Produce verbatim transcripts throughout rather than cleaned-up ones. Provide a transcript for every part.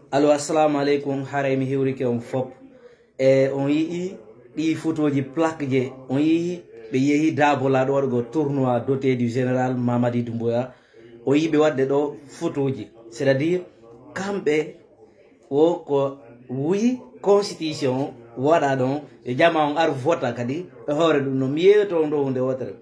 Allo, assalamu aleykum. Haray mi hiwrike on fop. E on yi'i ɗi photoji plaque je on yi'i ɓe yehi Dabo Lado waɗugo tournoi doté du général Mamadi Doumbouya. On yi'i ɓe waɗde ɗo photoji, c'est-à-dire kamɓe wo ko wi constitution waɗa ɗon, e jama on ar vota kadi e hoore ɗum. No mi yeeyoto on ɗo hunde wotere.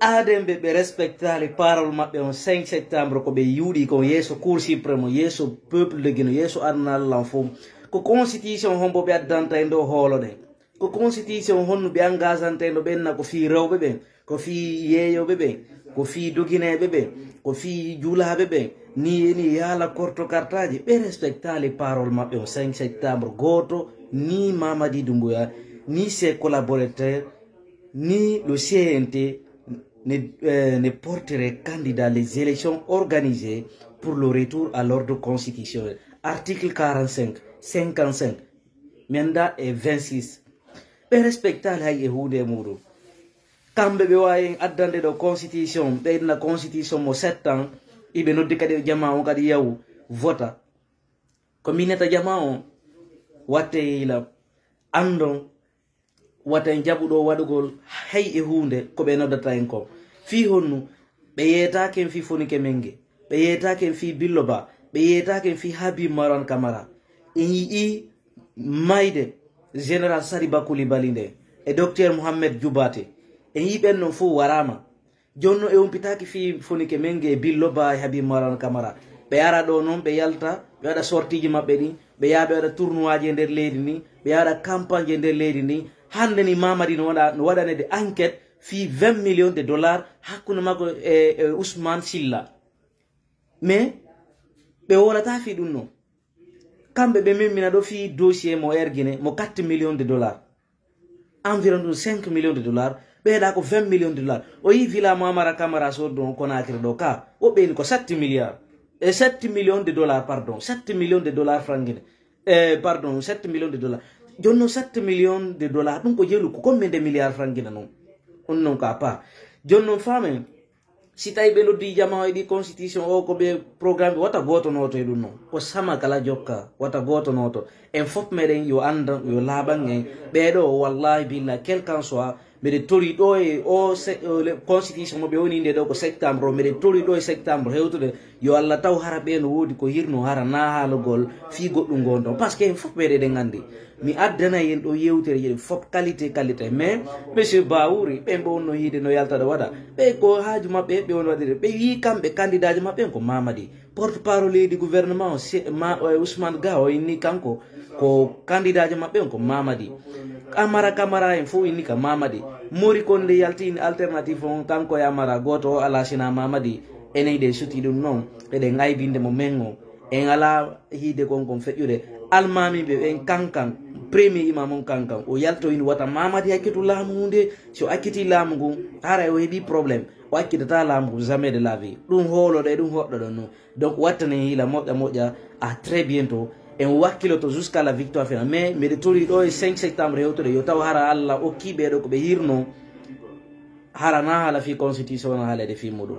Aden ɓe ɓe respectali parole maɓɓe on cinq septembre, ko ɓe yuuɗi kon yeeso Cour suprême, yeeso peuple de Guinée, yeeso aduna Allah on fof. Ko constitution hombo ɓe addanta e ndo hoolo ɗen? Ko constitution honno ɓe engagante no ɓenna? Ko fii rewɓe ɓen, ko fii yeeyoɓe ɓen, ko fii dogineeɓe ɓen, ko fii juulaaɓe ɓen, ni e ni yaala korto kartaaji. Ɓe respectali parole maɓɓe on cinq septembre. Gooto, ni Mamadi Doumbouya, ni ses collaborateurs, ni le C N T ne, euh, ne porteraient candidat les élections organisées pour le retour à l'ordre constitutionnel. Article quarante-cinq, cinquante-cinq, mi annda e vingt-six. Ɓe respectali hay e huunde e muɗum. Kamɓe ɓe wawi en addande ɗo constitution, ɓe inna constitution mo sept ans, iɓe noddi kadi jama on kadi yahu vota. Ko mineta jama on, watte e yilam, andon, wata en jaɓu ɗo waɗugol hay e huunde ko ɓe noddata en kon. Fii honnu? Ɓe yeetaki en fii Fonike Menge, ɓe yeetaki en fii Billo Ba, ɓe yeetaki en fii Habib Marwan Camara. En yi'i mayde Général Sariba Koulibaly nde e Docteur Mohamed Djoubate. En yi'i ɓen non fof warama. Jonno e umpitaki fii Fonike Menge e Billo Ba e Habib Marwan Camara. Ɓe ara ɗo non, ɓe yalta, ɓe waɗa sortiji maɓɓe ɗin, ɓe yaha ɓe waɗa tournoiaji e nder leydi ndi, ɓe yaha waɗa campagne e nder leydi ndi. Hande ni Mamadi no waɗa, no waɗanede enquête fii vingt millions de dollars hakkunde makko e, e Ousmane Silla. Mais ɓe wolata fii ɗum non. Kamɓe ɓe memmina ɗo fii dossier mo Air Guinée mo quatre millions de dollars. Environ ɗum cinq millions de dollars. Ɓeyɗa ko vingt millions de dollars. O yi villa mo Amara Camara soddu on Conakry ɗo ka. O ɓeyni ko sept milliards. E sept millions de dollars, pardon. Sept millions de dollars franc Guinée. Eh, pardon, sept millions de dollars. Jonno sept millions de dollars. Ɗum ko jelu ko combien de milliards franc Guinée non? On non ka pa. Jonno famen. Si tawi ɓe noddi jama e ɗi constitution o ko ɓe programme ɓe wata goto noto e ɗum non. Ko sama kala jokka, wata goto noto. En fof meɗen yo andan, yo laaɓan en. Ɓeɗo, wallahi billah, quel qu'en soit, mbeɗe tori ɗo e o se-, o le-, constitution mo ɓe woni nde ɗo ko septembre o, mbeɗe tori ɗo e septembre hewtude, yo Allah taw hara ɓe no woodi ko hirno hara na haalugol fii goɗɗum ngon ɗon. Parce que en fof meɗen eɗen anndi. Mi addana yen ɗo yewtere je fof qualité, qualité. Mais, monsieur Bawouri, ɓen ɓe wonno hiide no yalta ɗo waɗa. Ɓe ko haaju maɓɓe, ɓe woni waɗude. Ɓe yi kamɓe candidat ji maɓɓe ko Mamadi. Porte-parole du gouvernement o, se-, ma-, o, Ousmane Ga o inni kanko ko candidat ji maɓɓe ko Mamadi. Amara Camara en fof inni ka Mamadi. Mori kon nde yalti in alternative on kanko e Amara gooto o ala sina Mamadi. Enen ɗe suti ɗum non. Eɗen aybinde mo men o. En ala hiide kon kon feƴƴude. Almaami ɓe ɓen kankan. Premier imam on kankan. O yaltoyni wata Mamadi hakkitu laamu ngu nde. Si o akkiti laamu ngun, haray o heɓi problème. O akkitata laamu ngun jamais de la vie. Ɗum hooloɗo e ɗum hoɗɗoɗon non. Donc, wattane hila moƴƴa moƴƴa. À très bientôt. En wakkiloto jusqu'à la victoire finale. Mais mbeɗe tori ɗo e cinq septembre hewtude yo taw hara Allah okki ɓeɗo ko ɓe hirno. Hara na hala fi constitution na haalede fi muɗum.